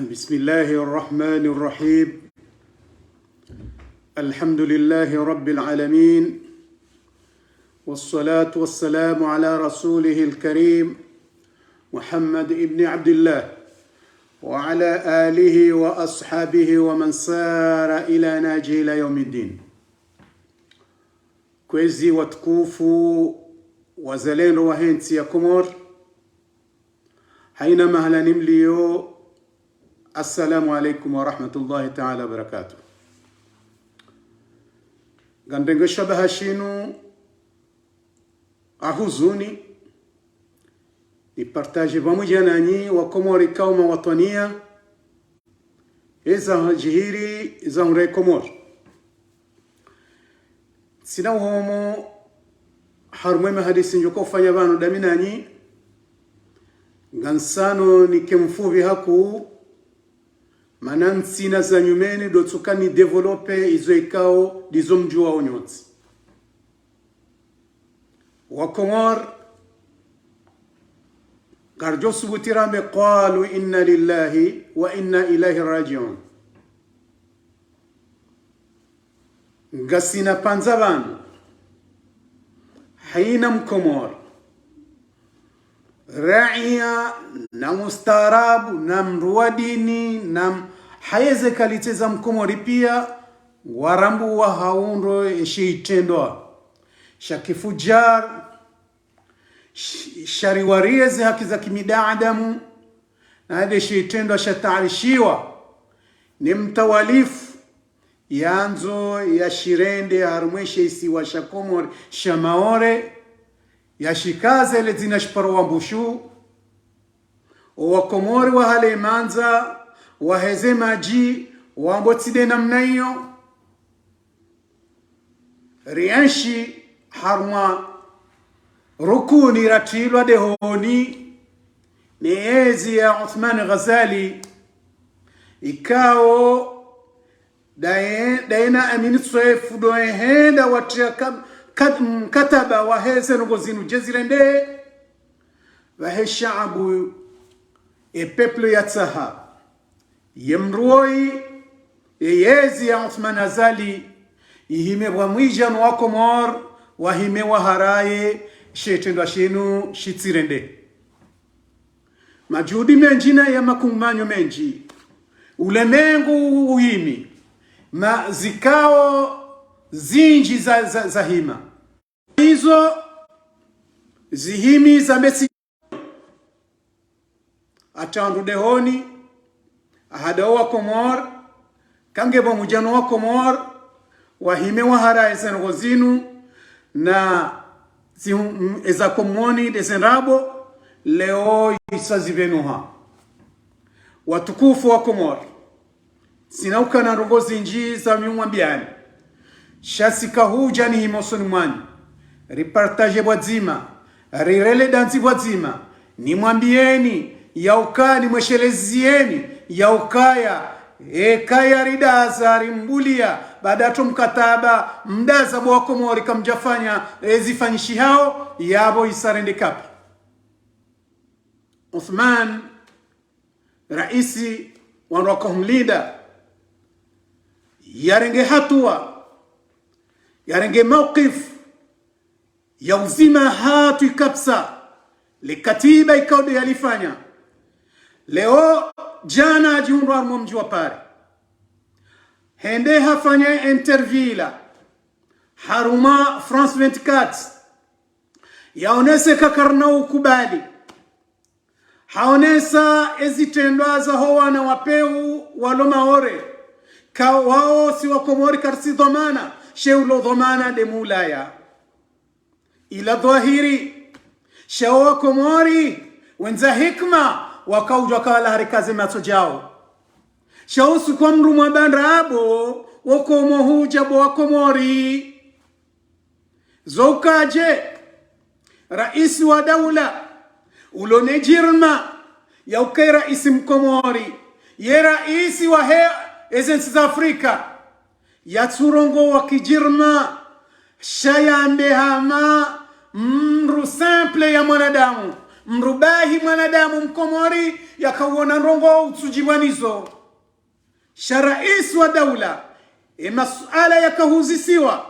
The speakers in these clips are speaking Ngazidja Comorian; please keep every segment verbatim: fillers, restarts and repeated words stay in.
بسم الله الرحمن الرحيم. الحمد لله رب العالمين. والصلاة والسلام على رسوله الكريم محمد بن عبد الله وعلى آله وأصحابه ومن سار إلى نهجه إلى يوم الدين. Kwezi watukufu, wazalendo wahe ntsi ya Komori, haina mahala mlio, assalamu alaikum wa rahmatullahi ta'ala wa barakatuh. Ngamrengo shabaha shinu ha huzuni, nipartaje pvamwedja nanyi wa Komori kauma watwaniya, eza djiri za hundre Komori. Ntsina uhomo harumwa ye mahadisi ndjo ka ufanya pvanu dami nanyi, ngamsano nike mfupvi hakuu, mana ntsina za nyumeni ndo tsuka ni développer izo ikao ndizo mdjuwao nyontsi. Wa Komori, ngaridjo subuti rambe: قالوا إنا لله وإنا إليه راجعون. Ngasina pvandza pvanu, haina Mkomori, raiya, na mustaarabu, na mndru wa dini, na m-, haye ze qualité za Mkomori pia, ngwarambuwa ha undro eshe itrendwa sha kifudjar, sh-, shariwariye ze haki za kimidaadamu, na hade she itrendwa shataarishiwa ne mtawalifu yandzo yashirende harumwa she isiwa sha Komori sha Maore, yashikaze le dzina shiparo wa Mbushu. O wa Komori wahale mandza, waheze madji, wambo tsi nde namna iyo. Rienshi harumwa rukuni ratrilwa dehoni ne yezi ya Uthman Ghazali, ikao ndaye, ndaye na Amine Souef ndo wahenda watria ka-, ka-, mkataba waheze ndrongoo zinu dje zirende, pvahe shaabu, e peuple yatsaha ye mndru woyi, ye yezi ya Uthman Azali, ihime pvwamwedja no wa Komori, wahime waharaye, she itrendwa shinu shitsirende. Majuhudi mendji na ya makungumanyo mendji, ulemengu uhimi, na zikao zindji za, za, za hima. Izo zihimi za mesi. Hata ndru dehoni, ahada o wa Komori, kange pvwamwedja no wa Komori, wahime waharaye ze ndrongoo zinu, na zi-, m-, eza Komori ndeze ndrabo, leo isa zipvenuha. Watukufu wa Komori, ntsina ukana ndrongoo zindji za mi mwambiani. Sha tsika hudja nihime usoni mwanyu, ripartaje pvwadzima, rirele dandzi pvwadzima, nimwambieni, yauka nimweshelezieni, yaukaya, ekaya ridaza rimbulia, baada to mkataba, mdaza bo wa Komori kamdjafanya ezifanyishihao, yapvo isa rende kapvi. Uthman, raisi wandru waka humlinda, yarenge hatuwa, yarenge mawkifu ya uzima hatwi kabisa le katiba ikao ndo yalifanya. Leo, djana hadjihundru harumwa mdji wa Paris. Hende hafanya interview la harumwa France vingt-quatre. Yaonese ka karina ukubali. Haonesa ezitrendwa zaho wana wa pewu walo Maore, ka wao si wa Komori, karisi dhwamana, she ulo dhwamana nde mulaya. Ila dhwahiri, sha o wa Komori wendza hikima, wakaudjwa kala harikaze matso djao. Sha usuku wa mndru mwa bandrabo, wo komo hudja bo wa Komori. Zo ukaje, raisi wa daula, ulo ne djirma ya ukaye raisi Mkomori, ye raisi wahe eze ntsi za Afrika, yatsurongowa kidjirma, sha yambe hama mndru simple ya mwanadamu, Mrubahi mwanadamu mkomori yakawona ndrongoo utsudjibwa nizo. Sha raisi wa daula, e masuala yakahuzisiwa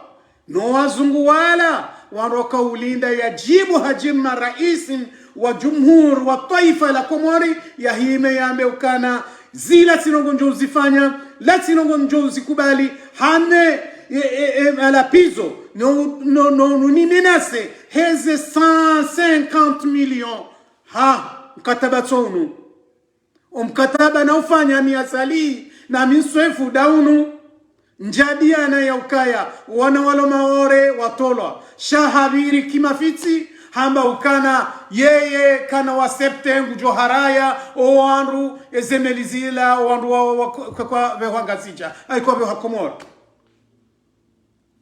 no wazungu wala, wandru wakaulinda yadjibu hadjima raisi wa jumhur wa twaifa la Komori, yahime yambe ukana zila tsi ndrongoo ndjo uzifanya, la tsi ndrongoo ndjo uzikubali, hane e, e, e, malapizo, no, no, no, no, ni menace heze cent cinquante millions. Ha, mkataba tsi unu. Omkataba naufanya mi Azali na mi Swefu nda unu. Ndjadiyana ya ukaya wana walo Maore watolwa. Sha habiri kimafitsi, hamba ukana yeye kana wa septe ngudjo haraya owandru, ezemeli zila, owandru wa, wa, wa, kwa, kwa vehwa Ngazidja, ayi kwa vehwa Komori.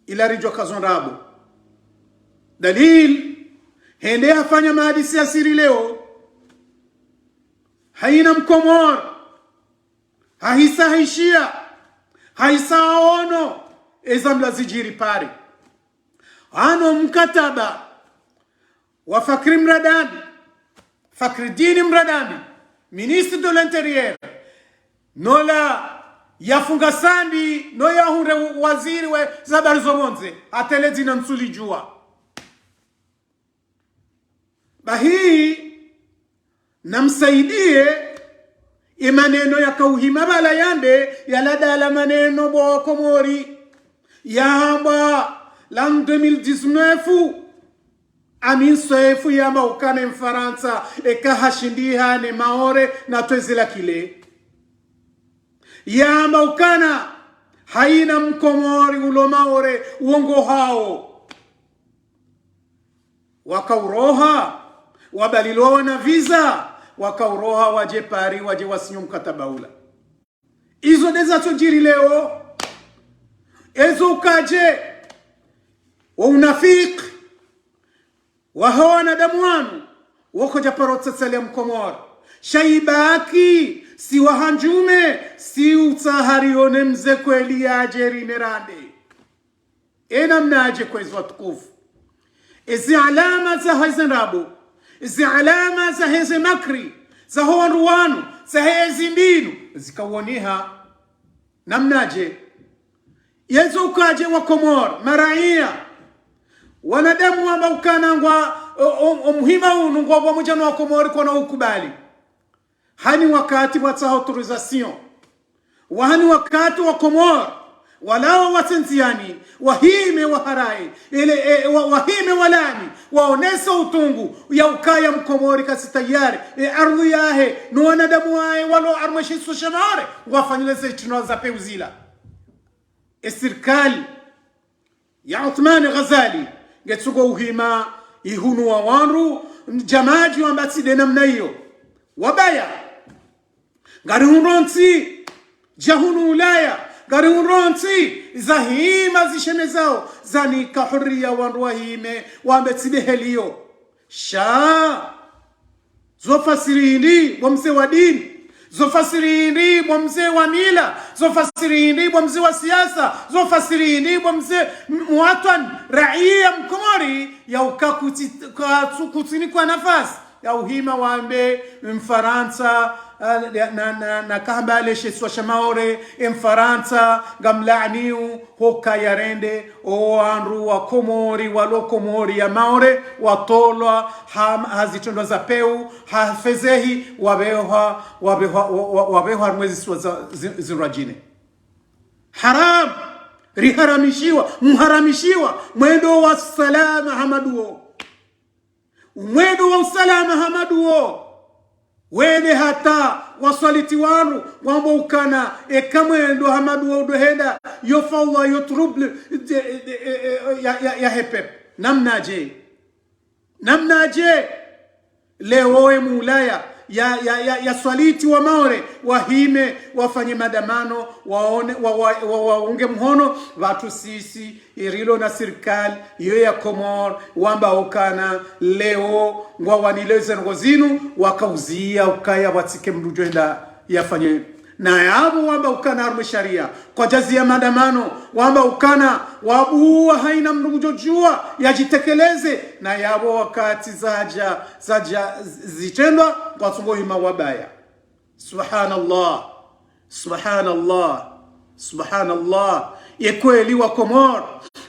Ila ridjo kazo ndrabo. Dalili, hende hafanya mahadisi ya siri leo. Hayina Mkomori hahisa haishiya, hahisa aono eza mla zidjiri Paris. Ano mkataba wa Fakri Mradanbi, Fakridini Mradanbi, ministre de l'Intérieur, nola yafunga sandi, no yahundre waziri we za habari zo pvondze, hata le dzina ntsulidjuwa. Bahi, namsaidiye, e maneno yakauhima pvala yambe, yala ndala maneno bo Komori. Yamba, l'an deux mille dix-neuf, Amin Swefu yamba ukana Mfarantsa, eka hashindiha ne Maore na twezela kile. Yamba ukana, hayina Mkomori ulo Maore, wongo hawo. Wakauroha, wabalilwa wana visa, wakauroha wadje Paris, wadje wasinyo mkataba ula. Izo ndeza tsodjiri leo, ezo ukaje, wa unafiki, waho wanadamu wanu, wokodja paro tsatsalia Mkomori. Sha ibaki, si wahandjume, si utsaha rione mze kweli yadje rime rande. E namnadje kwezi watukufu. Ezi alama za heze ndrabo. Ezi alama za heze makri. Za ho wandru wanu. Za hezi mbinu. Zikawoniha. Namnadje. Yezo ukaje wa Komori. Maraiya. Wanadamu wamba ukana ngwa, o, o, omuhima unu ngwa pvamwedja no wa Komori kwana ukubali. Hani wakati watsaha autorisation. Wahani wakati wa Komori, walawa watsendziani, wahime waharaye, ele, e, wa, wahime walani, waonese utungu, ya ukaya Mkomori kasi tayari, e ardhwi yahe, no wanadamu wahe, walo harumwa she isiwa sha Maore, ngwafanyile ze shitrendwa za pewu zila. E sirikali ya Othman Ghazali, ngetsuko uhima ihunu wa wandru, djamadji wamba tsi nde namna iyo. Wabaya, ngarihundro ntsi, dja hunu Ulaya, ngarihundro ntsi, zahima zishemezao, zanika huriya wandru wahime, wambe tsi nde heli iyo. Sha. Zo fasiri hindri bo mze wa dini? Zo fasiri hindri bo mze wa mila? Zo fasiri hindri bo mze wa siasa? Zo fasiri hindri bo mze m-, muwatwani, raiya Mkomori, ya uka kutsi-, katsu-, kutsinikwa nafasi ya uhima wambe Mfarantsa, ah, na, na, na, na kahambale she isiwa sha Maore, e Mfarantsa, ngamlaaniu, hoka yarende, o wandru wa Komori, walo Komori ya Maore, watolwa ha, ha zitrendwa za pewu, ha fezehi, wabehwa, wabehwa, wa, wa, wabehwa harumwa ze isiwa za, zi-, zindrwadjine. Haram, riharamishiwa, muharamishiwa, mwendo wa salama ha maduo. Umwendo wa usalama ha maduo. Wene hata waswaliti wandru, wambo ukana, eka mwendo ha maduo udo henda, yo fawdha, yo trouble, de, de, e, e, ya, ya, ya hepepe. Namnadje? Namnadje? Leo e muulaya, ya, ya, ya, ya swaliti wa Maore, wahime, wafanye madamano, waone, wa, wa, wa, waunge mhono, pvatsu sisi, irilo na sirikali iyo ya Komori, wamba ukana leo ngwawanile ze ndrongoo zinu, wakauziya ukaya pvatsike mndru djo henda yafanye Na yapvo wamba ukana harumwa sharia, kwadjaziya maandamano, wamba ukana wabuwa haina mndru ngudjodjuwa yadjitekeleze, na yapvo wakati zadja, zadja zitrendwa, ngwatsungo hima wabaya. Subhanallah. Subhanallah. Subhanallah. Ye kweli wa Komori,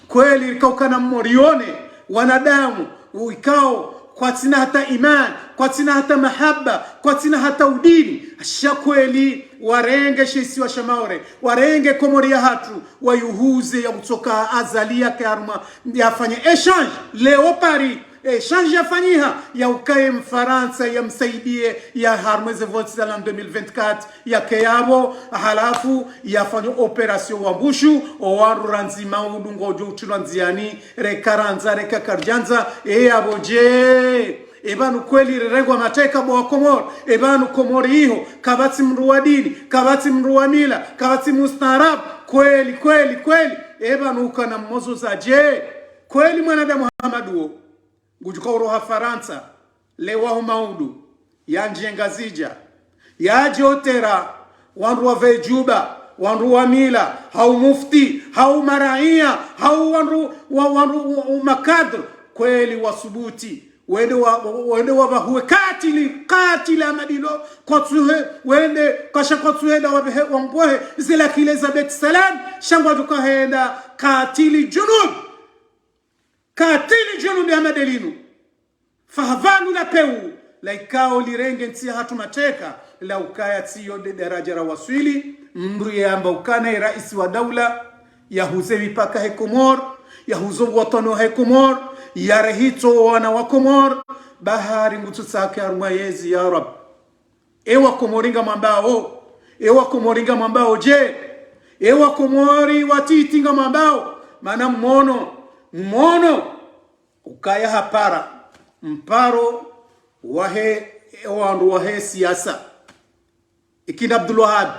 kweli rika ukana mmorione wanadamu, ikao kwatsina hata iman, kwatsina hata mahaba, kwatsina hata udini. Sha kweli warenge she isiwa sha Maore, warenge Komori yahatru, wayuhuze ya kutsoka Azali yake harumwa yafanye échange leo Paris. Échange yafanyiha ya ukaye Mfarantsa yamsaidiye ya harumwa ze vote za l'an deux mille vingt-quatre yake yapvo, halafu yafanye opération Wambushu, owandru randzi maudu ngodjo utrilwa ndziani, reka randza, reka karidjandza, e yapvo dje? E pvanu kweli rirengwa mateka bo wa Komori? E pvanu Komori iho, kapvatsi mndru wa dini, kapvatsi mndru wa mila, kapvatsi mustaarabu? Kweli, kweli, kweli, e pvanu ukana mmozo za dje? Kweli mwanadamu hama ndo wo ngudjuka uroha Farantsa, lewa ho maudu, yandje Ngazidja, yadje otera wandru wa vejuba, wandru wa mila, hau mufti, hau maraiya, hau wandru wa, wandru wa, wa makadre, kweli wasubuti wende wa, wa, wende wapvahuwe katili, katili Amadi lo, kwatsuhe, wende, kasha kwatsuhenda wapvehe, wambwehe zila kile za Beit Salam, sha ngwadjo kahenda katili junud. Katili junud Amadi linu. Fahavanu la peu, la ikao lirenge ntsi yahatru mateka, la ukaya tsiyo nde daraja rawaswili, mndru yamba ukana ye raisi wa daula, yahuze mipaka he Komori, yahuzo uwatwani wahe Komori, yarehitso wana wa Komori, bahari ngutsutsake harumwa yezi ya Rab. E wa Komori ngamwambao, e wa Komori ngamwambao dje? E wa Komori watiti ngamwambao, mana mmono, mmono ukaya hapara mparo wahe, wandru wahe siasa. Ikina Abdul Wahab.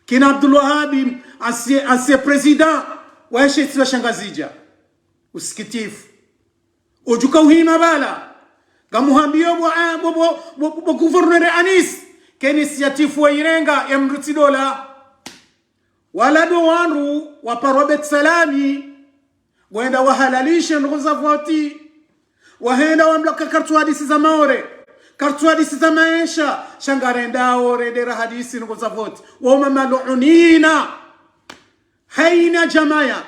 Kina Abdul Wahab, ancien, ancien président wahe she isiwa sha Ngazidja. Usikitifu. Udjuka uhima pvala. Ngamuhambiyo bo, ah, bo, bo, bo, bo gouverneur Anis. Ke initiative wayirenga ya mndru tsi dola. Wala ndo wandru waparwa Beit Salami, wenda wahalalishe ndrongoo za voti. Wahenda wambia ka-, kartsu hadisi za Maore, kartsu hadisi za maesha, sha ngarendao rende rahadisi ndrongoo za voti. Wao mamaluunina. Haina djamaya,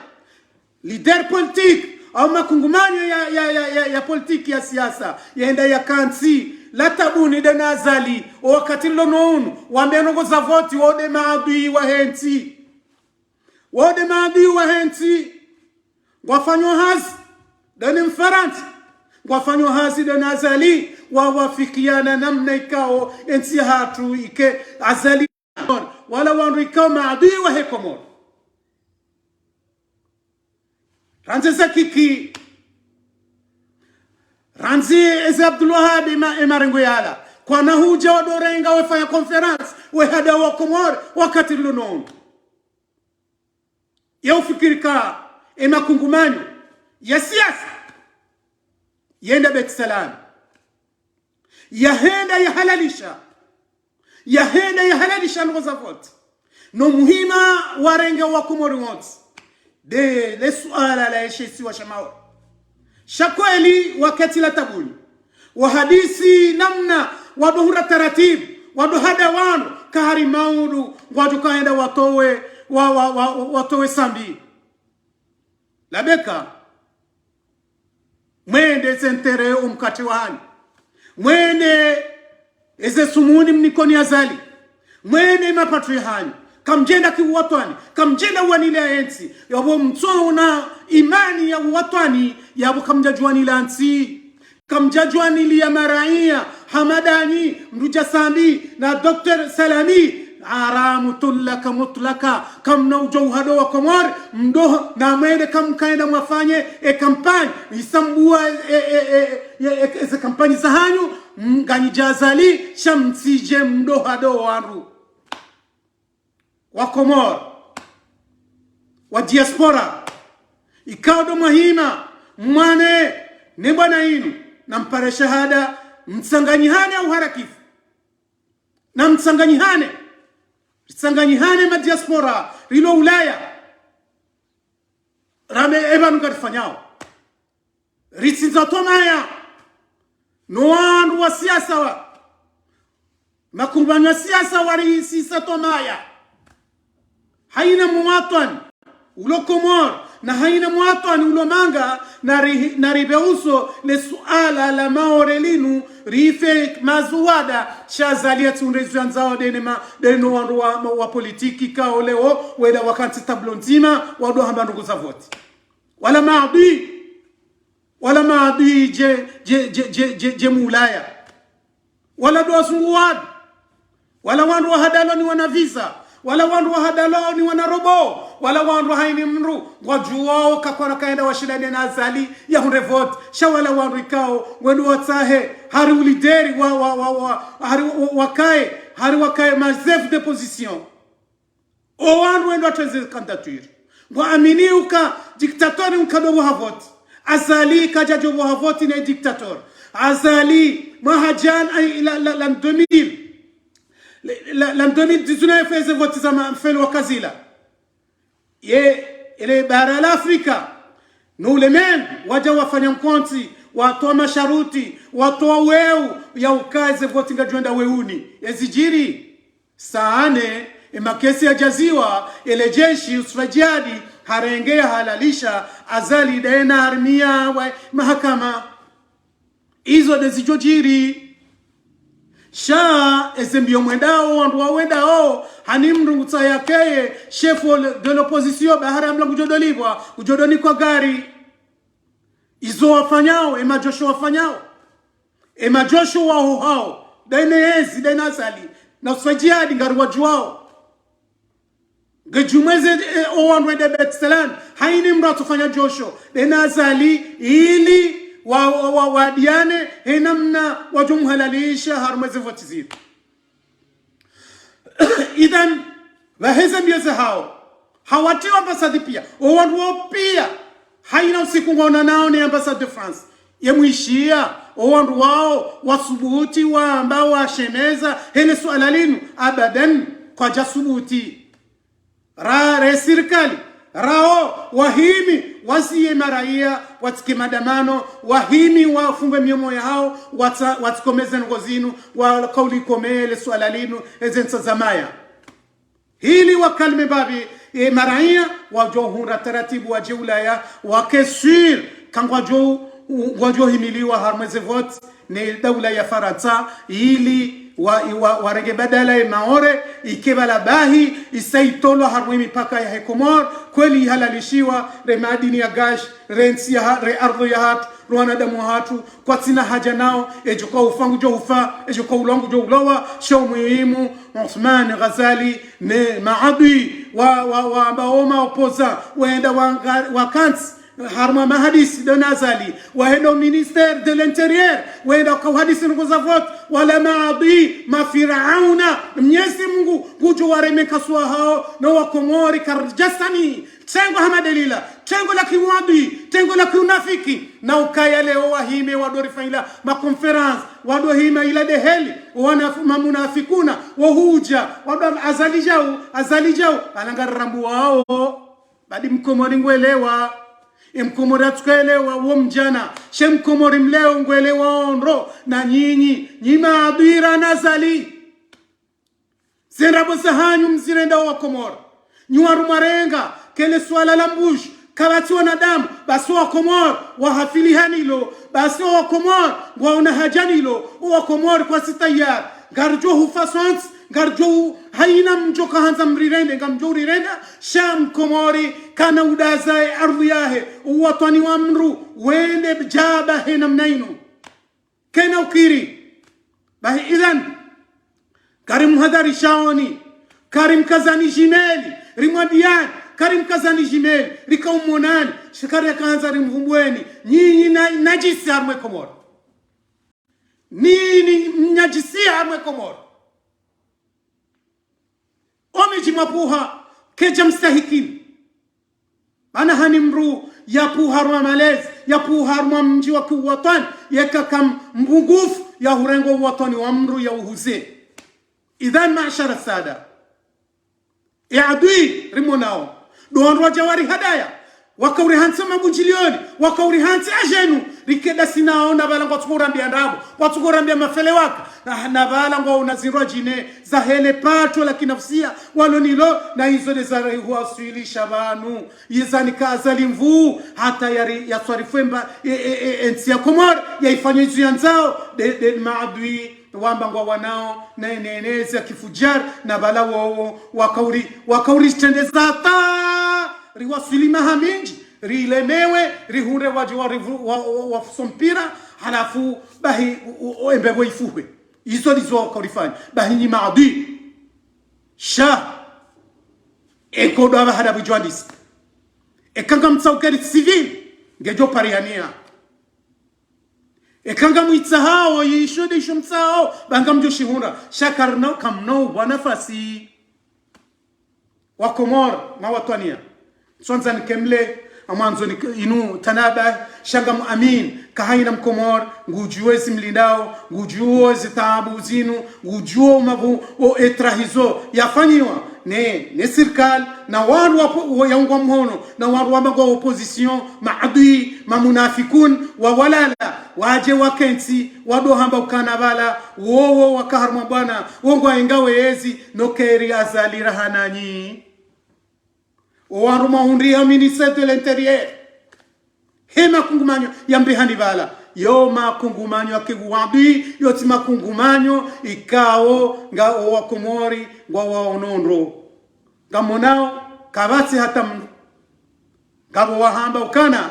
leader politique, au makungumanyo ya, ya, ya, ya, ya politique ya siasa, yenda yakantsi, latabuni nde na Azali, o wakati rilo no unu, wambe ndrongoo za voti, wao nde maadui wahe ntsi. Wao nde maadui wahe ntsi. Ngwafanyo hazi nde ne Mfarantsa, ngwafanyo hazi nde na Azali, wa wafikiana namna ikao entsi yahatru ike Azali, wala wandru ikao maadui wahe Komori. Randzi eze Kiki, randzi eze Abdul Wahab, ema, emarengo yala. Kwana hudja wadorenga wefanya conférence, wehada wa Komori, wakati rilo no unu. Ya ufikiri ka emakungumanyo ya siasa yenda Beit Salam, yahenda yahalalisha, yahenda yahalalisha ndrongoo za voti. No muhima warenge wa Komori wontsi. Nde le suala la eshe isiwa sha Maore. Sha kweli wakati latabuni, wahadisi namna wadohura taratibu, wadohada wandru, kahari maudu, ngwadjo kahenda watowe, wa, wa, wa, watowe Sambi. Labeka, mwende eze ntere omkati wahanyu. Mwende eze sumuni mnikoni Azali. Mwende mapatwi yahanyu. Kamdjenda kiuwatwani, kamdjenda uwanile entsi. Yapvo mtsona imani ya uwatwani, yapvo kamdjadjuwanila ntsi. Kamdjadjuwanili ya maraiya, hama ndanyi, mndru dja Sambi, na docteur Salami, haramu tulaka mutlaka, kamna udjo uhado wa Komori, mdoha, na mwende kamkaenda mwafanye, e campagne, isambua, e, e, e, e, e, eze campagne zahanyu, mnganyi dja Azali, sha mtsidje mdohado wandru wa Komori, wa diaspora, ikao ndo mwahima, mwane, ne bwana inu, nampare shahada, mtsanganyihane au harakifu. Na mtsanganyihane. Ritsanganyihane madiaspora, rilo Ulaya. Rame epvanu ngarifanyao. Ritsindza twamaya. No wandru wa siasa wa. Makumbani wa siasa waritsindza twamaya. Haina muwatwani ulo Komori, na haina muwatwani ulo manga, na ri-, na ripve uso le suala la Maore linu, rife mazuwada, sha Azali yatsunde ziyandzao dene ma-, dene no wandru wa, wa politiki kao leo, wela wakantsi tablo ndzima, wado hamba ndrongo za voti. Wala maadui, wala maadui dje, dje, dje, dje, dje, dje mu Ulaya. Wala ndo wazungu wanu. Wala wandru wahadalwa ni wana visa. Wala wandru wahadalwa ni wana robo. Wala wandru haina mndru ngwadjuwao kakwana kaenda washindane na Azali yahundre vote. Sha wala wandru ikao ngwendo watsahe hari ulideri wa, wa, wa, wa, hari wa, wa, wakaye, hari wakaye ma chef de position. O wandru wendo watreze candidature. Ngwaamini uka dictateur nkado pvoha vote. Azali kadjadjo pvoha vote ne dictateur. Azali mwaha jana, ay, la, la, la deux mille. La, la, la deux mille dix-neuf eze vote za ma-, mfelo wakazila. Ye, ele bara la Afrika. No ulemengu, wadja wafanya nkontsi, watowa masharuti, watowa weu, ya uka eze vote ngazidjo enda weuni. Ezidjiri. Saa nne, emakesi yadjaziwa, ele jeshi, Yusufa Djihadi, harenge yahalalisha, Azali daye na harumia wa mahakama. Izo nde zidjodjiri. Sha, eze mbio mwendao, wandru wawendao, haina mndru ngutsaho yakeye, chef de l'opposition, bahara mla ngudjo dolipvwa, ngudjo donikwa gari. Izo wafanyao, emadjosho wafanyao. Emadjosho waho hao, daye ne yezi, daye na Azali, na Yusufa Djihadi ngariwadjuwao. Ngedjumweze, eh, o wandru wende Beit Salam, haina mndru atsofanya djosho, daye na Azali, ili wa, wa, wa, wadiane, he namna wadjo muhalalisha harumwa eze vote zinu. Idhan, pvaheze mbio zahao. Hawatiwa ambassade pia. O wandru wao pia. Haina usiku ngwaonanao ne ambassade de France. Ye mwishiya, o wandru wao, wasubuti, wamba, washemeza, hele suala linu, abadan, kwadjasubuti. Ra, re sirikali, rao, wahimi, waziye maraya, watsike madamano, wahimi, wafunge miomo yahao, watsa-, watsikomeze ndrongo zinu, wa kauli komele suala linu, eze ntsa za maya. Hili wakalime mbapvi, e maraya, wadjo hundra taratibu wadje Ulaya, wake sûr, ka ngwadjo, ngwadjo himiliwa harumwa eze vote, ne daula ya Farantsa, ili wa, wa, warenge badala ye Maore, ike pvala bahi, isa itolwa harumwa emipaka yahe Komori, kweli ihalalishiwa, re madini ya gaz, re ntsi ya ha-, re ardhu yahatru, ro wanadamu wahatru, kwatsina haja nao, edjo ka ufa ngudjo ufa, edjo ka ulwa ngudjo ulowa, sha o muhimu, Othman Ghazali, ne maadui, wa, wa, wa, amba o ma opposants, wenda wanga-, wakantsi, harumwa mahadisi ndo na Azali, wahenda o ministère de l'Intérieur, wenda wakauhadisi ndrongo za vote, wala maadui, mafirauna, Mnyezi Mungu, ngudjo wareme kaswa hao, no Wakomori karidjasani, tengo hama delila, tengo la kiuadui, tengo la kiunafiki, na ukaya leo wahime wadorifanyila maconférence, wadohima ila deheli, wana mamunafikuna, wohudja, wado Azali djau, Azali djau, alanga rambu wao. Badi Mkomori ngwelewa. E Mkomori atsukaelewa wo mdjana. She Mkomori mleo ngwelewa ondro. Na nyinyi, nyi maadui ra na Azali. Ze ndrabo zahanyu mzirenda o Wakomori. Nyi wandru mwarenga, kele suala la Mbuju, kapvatsi wanadamu, basi Wakomori, wahafili hanilo, basi Wakomori, ngwaona haja nilo, Wakomori kwasi tayari. Ngaridjo hufa sontsi, ngaridjo hu-, haina mdjo kahandza mrirende, ngamdjo urirenda, sha Mkomori, kana udaza e ardhu yahe, uwatwani wa mndru, wende djaba he namna inu. Kena ukiri. Bahi idhan, karimuhadharishaoni, karimkazani djimeli, rimwambiani, karimkazani djimeli, rikaumonani, shikari yakahandza rimvumbweni, nyinyi na, najisi harumwa e Komori. Nini mnyajisia harumwa e Komori? O midji mwapvuha, kedja mstahikini. Mana haina mndru yapvuha harumwa malezi, yapvuha harumwa mdji wa kiuwatwani, yeka ka mbungufu ya hurengo uwatwani wa mndru ya uhuze. Idhan, maashara sada. Ye adui rimonao. Ndo wandru wadja warihadaya. Wakaurihantsi mabundjilioni. Wakaurihantsi à genoux. Rikeda sinao na pvala ngwatsuko urambia ndrabo. Ngwatsuko urambia mafele waka. Na, na pvala ngwaona zindru djine. Za hele pato la kinafsia. Walo nalo. Na izo nde zarihuwaswilisha pvanu. Yizo nika Azali mvu. Hata yari, yaswarifu emba, e, e, e, entsi ya Komori. Yaifanya izo yandzao. Nde, nde maadui. Wamba ngwawanao na enenezi ya kifujari na pvala wowo wakauri, wakauri zitrendeza hata riwaswili maha mindji, rilemewe, rihundre wadje wa, wa, wa, wafuso mpira, halafu bahi u, u, u, embepvo ifuhwe. Izo ndizo wakaurifanya. Bahi nyi maadui. Sha. Eka ndo apvaha ndapvo idjwandisa. Eka ngamtsaho ukaya civil. Ngedjo parihania. Eka ngamwitsahao, yisho nde yisho mtsahao, ba ngamdjo shihundra. Sha karina, kamna uwa nafasi. Wakomori, mawatwaniya. Tsondza nikemle, amwandzo ni inu tanaba, sha ngamu amini, kahayina Mkomori, ngudjuwo ezi mlindao, ngudjuwo ezi taabu zinu, ngudjuwo mabu, o etrahizo, yafanyiwa, ne, ne sirikali, na wandru wapo, wo yaungwa mhono, na wandru wamba ngwa opposition, maadui, mamunafikun, wawalala, wadje wakentsi, wado hamba ukana pvala, wowo waka harumwa bwana, wo ngwaenga weyezi, no keri Azali raha nanyi. O wandru mwahundriha ministère de l'Intérieur. He makungumanyo ya mbihani pvala. Yo makungumanyo ya kiuadui, yo tsi makungumanyo ikao nga o Wakomori ngwawaono ndro. Ngamonao, kapvatsi hata mndru. Ngapvo wahamba ukana.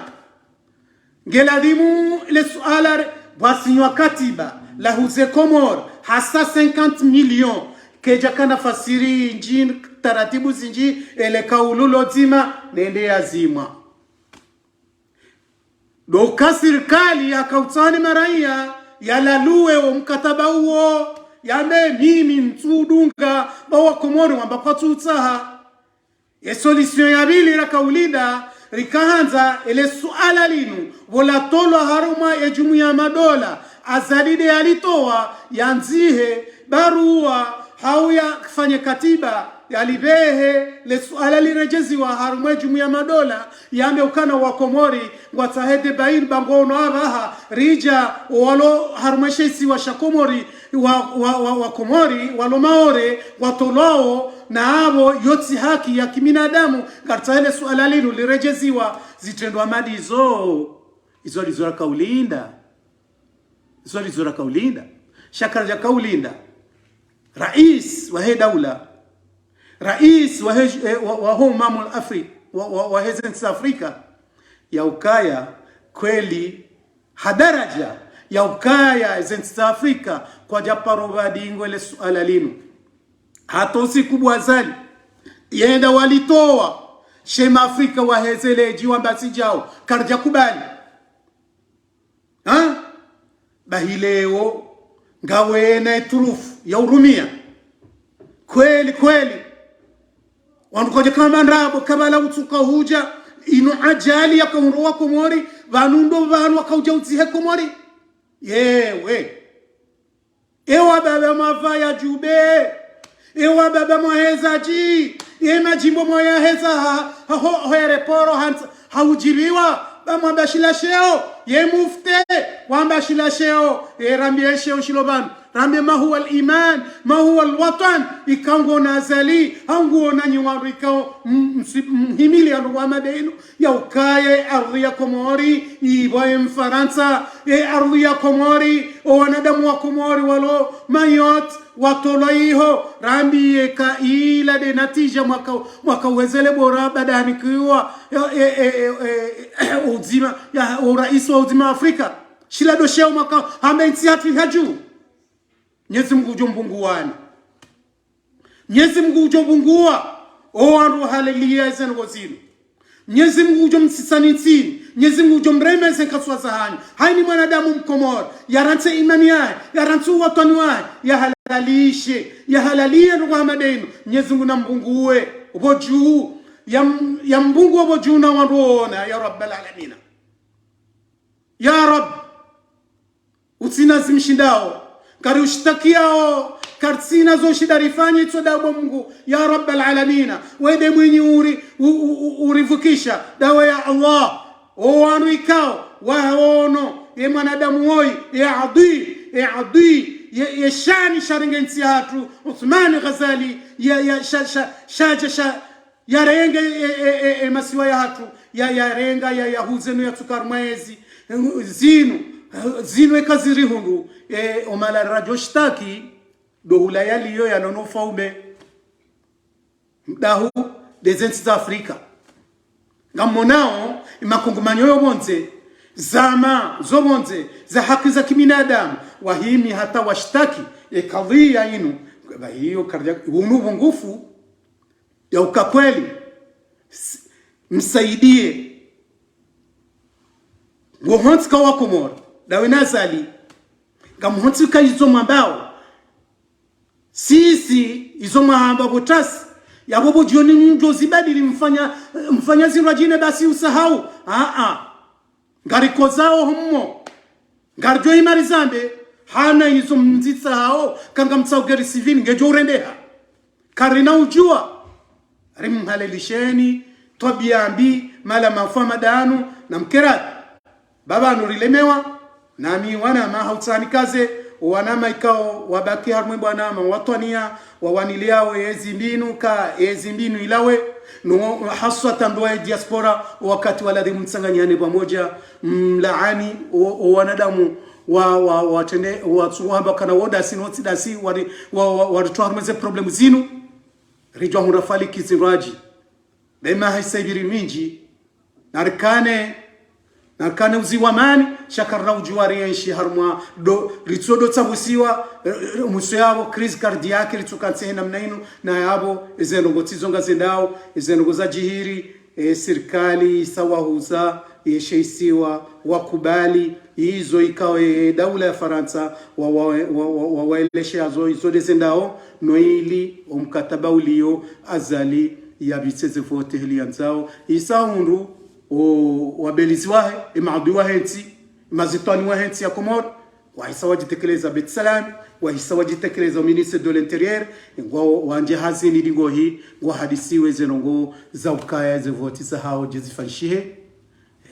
Ngeladhimu le suala re, pvwasinywa katiba, lahuze Komori, hasa cinquante millions, kedjakana fasiri ndji taratibu zindji, ele kaulu lo dzima, nende yazimwa. Ndo uka sirikali yakautsaha ne maraiya, yalaluwe o mkataba uwo, yambe mimi ntsudunga, ba Wakomori wamba kwatsu utsaha. Ye solution ya pvili rakaulinda, rikahandza ele suala linu, pvo latolwa harumwa ye jumuiya ya madola, Azali nde yalitowa, yandzihe, barua, hau yafanye katiba, yalipvehe, le suala liredjeziwa harumwa ye jumuiya ya madola, yambe ukana Wakomori, ngwatsahe débat inu ba ngwaono apvaha, ridja, owalo harumwa she isiwa sha Komori, wa, wa, wa, Wakomori, walo Maore, watolwao, na apvo yo tsi haki ya kibinadamu, ngaritsahe le suala linu liredjeziwa, zitrendwa madizo. Izo ndizo rakaulinda. Izo ndizo rakaulinda. Sha karadjakaulinda. Rais wahe daula. Rais wahe, eh, wa, waho Umamu Afri-, wa, wa, wahe zentsi za Afrika. Ya ukaya kweli ha daraja ya ukaya zentsi za Afrika kwadjaparo pvadingwe le suala linu. Hata usiku bo Azali, yenda walitowa, she ma Afrika wahezele dji wamba tsi djao, karidjakubali. Ha? Bahi leo, ngawena ye turufu ya urumia. Kweli, kweli. Wandru kwadjaka hamba ndrabo, kabla utsuka hudja, inu ajali yakahundro Wakomori, pvanu ndo pvanu wakaudja udzihe Komori. Yewe. Ewa baba mwapvaya djuu be. Ewa baba mwaheza dji. Ye madjimbo mwayaheza ha, ha, ho, ho aéroport hantsa, ha udjipviwa, ba mwamba shila sheo. Ye mufti, wamba shila sheo. Ye rambiye sheo shilo pvanu. Rambiye ma huwa al-iman, ma huwa al-watan, ika nguona Azali, ha nguona nyi wandru ikao, m-, msi-, mhimili ya ndrongoo hama nde inu, ya ukaya ye ardhi ya Komori, ipvwa ye Mfarantsa, ye ardhi ya Komori, o wanadamu wa Komori walo Mayotte, watolwa iho, rambiye ka ila nde natija mwaka, mwaka uhezele bora badani kiwa, ya, e, e, e, e, udzima, ya, o rais wa udzima wa Afrika. Shila ndo sheo mwaka, hamba ntsi hatru ha djuu. Mnyezi Mungu udjo mbunguwani. Mnyezi Mungu udjo mbunguwa. O wandru wahalaliya ze ndrongoo zinu. Mnyezi Mungu udjo msisani ntsini. Mnyezi Mungu udjo mreme ze nkaswa zahanyu. Hayini mwanadamu Mkomori. Yarantsi imani yahe. Yarantsi uwatwani wahe. Yahalalishe. Yahalaliye ndrongoo hama nde inu. Mnyezi Mungu nambunguwe. Opvo djuu. Yam-, yambunguwe opvo djuu na wandru wona. Ya Rabbal Alamina. Ya Rabb. Utsina zimshindao. Kari ushtakiyao. karitsina zo shinda rifanye itso dabo Mungu, ya Rabbal Alamina. Wende mwinyi uri, u, u, u, urivukisha, dawe ya Allah. O wanu ikao, waono, ye mwanadamu woyi, ye adui, ye adui, ye, ye shani sharenge ntsi yahatru, Uthmani Ghazali, ya, ya, sha, sha, shaja, sha, yarenge, e, e, e, e, masiwa yahatru, ya, yarenga, ya, yahuze no yatsuka harumwa ezi, zinu, zinu eka ziri hundru, e, omala rajo shitaki, ndo hula yaliyo yanono ufaume. Mdahu, ndeze ntsi za Afrika. Ngamonao, imakungumanyo yo pvondze, zama, zo pvondze, za haki za kibinadamu, wahimi hata washitaki, e kadhiya inu, ba hiyo karja, unu pvungufu, ya uka kweli, s-, msaidie. Ngo hontsi ka wa Komori, dawe na Azali, ngamuhontsi ka izo mwambao. Sisi, izo mwahamba pvo tasi, yapvo pvo jioni njo zibadili mfanya, mfanya zindru ajine basi usahau. Aa. Ngarikozao hommo. Ngarijo imari zambe, hana izo mzitsahao, kanga mtsao guerre civile, ngejo urendeha. Karina ujua. Rimhalelisheni, twabiya mbi, mala mafu madanu, na mkerati. Baba anu rilemewa, nami wanama hautsani kaze, owanama ikao wabaki harumwe bwana ma watwaniya, wawaniliao ezi mbinu ka ezi mbinu ilawe, no haswa tandoa e diaspora, wakati waladhimu mtsanganyane pvamoja, mlaani, o, o wanadamu, wa, wa, watende, watsu wamba kana wo dasi, no tsi dasi, wari, wa, wa, waritoa harumwe ze problemu zinu, rijua hundra faliki zindru aji. Bema haisa ibiri mindji, narikane, narikane uzi wa amani, sha karina ujua rienshi harumwa do, ritso do tsabusiwa, eh, eh, mwiso yapvo, crise cardiaque, ritso kantsi he namna inu, na yapvo, eze ndrongo tsizo ngazendao, eze ndrongo za jihiri, e, sirikali, isa wahuza, yeshe isiwa, wakubali, izo ikao, e, daula ya Farantsa, wa, wa, wa, wa, wa, waeleshe yazo, izo ndeze ndao, no ili, omkataba uliyo, Azali, yabitse ze vote heli yandzao. Isa hundru, o, wabelizi wahe, e maadui wahe ntsi, e mazitwani wahe ntsi ya Komori, wahisa wajitekeleza Beit Salam, wahisa wajitekeleza o ministre de l'Intérieur, ngwao wandje hazini dingohi, ngwahadisiwe ze ndrongo za ukaya ze vote zahao je zifanyishihe.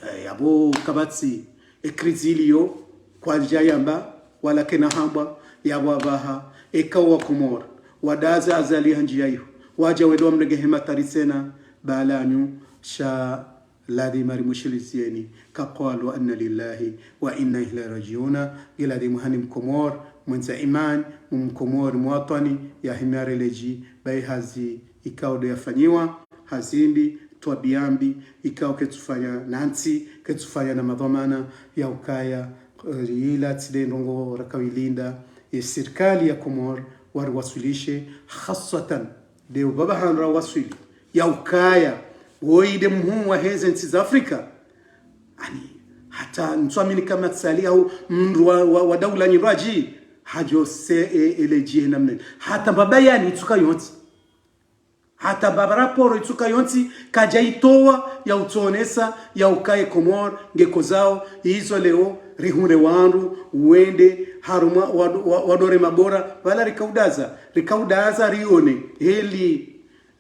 Eh, yapvo kapvatsi, e crise iliyo, kwadja yamba, wala kena hambwa, yapvo apvaha, eka wa Komori, wadaza Azali ha ndziya iho, waja wende wamrenge he matari tsena, balanyu, sha ladhima rimwishilizieni, ka قالوا إنا لله وإنا إليه راجعون, nge ladhimu hani Mkomori, mwendza imani, Mkomori, mwatwani, yahime yareleji, bayi hazi, ikao ndo yafanyiwa, hazi mbi, twabiya mbi, ikao ketsufanya na ntsi, ketsufanya na madhwamana, ya ukaya, eh, ila tsi nde ndrongo rakawilinda, ye sirikali ya Komori, wariwaswilishe, haswatan, nde ubaba handra waswili, ya ukaya, woyi nde muhuu wa heze ntsi za Afrika. Ani, hata ntswamini kama Tsali au mndru wa, wa, wa daula nyindwaji, hajo se e, eleji he namna. Hata mbaba yani itsuka yontsi. Hata mbaba raporo itsuka yontsi, kaja itowa ya utsonesa, ya ukaye Komori, ngekozao, izo leo, rihundre wandru, wende, harumwa, wa, wa, wadore mabora, pvala rikaudaza, rikaudaza rione, heli,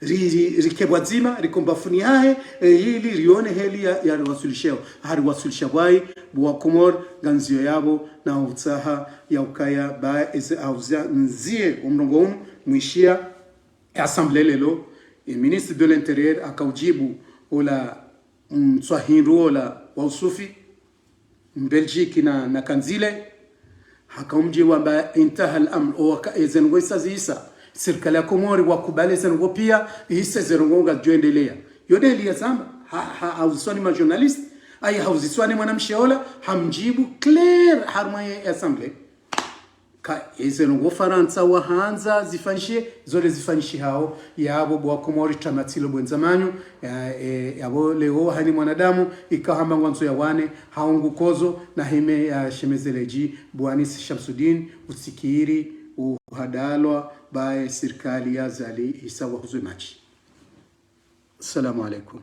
ri, ri, rike pvwadzima, riko mbapvuni hahe, e, heli rione heli ya, ya riwaswilisha, hariwaswilisha pvwayi, bo wa Komori, nganziyo yapvo, na utsaha ya ukaya ba eze auzia nzie omrongo unu, mwishiya, e assemblée lelo, e ministre de l'Intérieur, akaujibu, ola, mm, mtswahindru ola, wa usufi, Mbelgique na, na Kanzile, haka umdji wamba انتهى الأمر, o waka, eze ndrongo isa ziisa, sirikali ya Komori wakubali eze ndrongo piya, ise eze ndrongo ngajoendeleya. Yo nde liya zamba, ha, ha, hauziswa ni ma journaliste, ayi hauziswa ni mwanamshe ola, hamdjibu clair harumwa ye assemblée. Ka eze ndrongo Farantsa wahandza zifanyishe, zo nde zifanyishihao, yapvo bo wa Komori tamatsilo bwendza manyu, ya, e, yapvo leo hani mwanadamu, ika hamba ngwandzo ya wane, haungu kozo, na hime ya shemezeleji, bo Anis Shamsudin, utsikiri, uhadalwa, baye sirikali ya Azali, isa wahuzwe maji. Assalamu alaikum.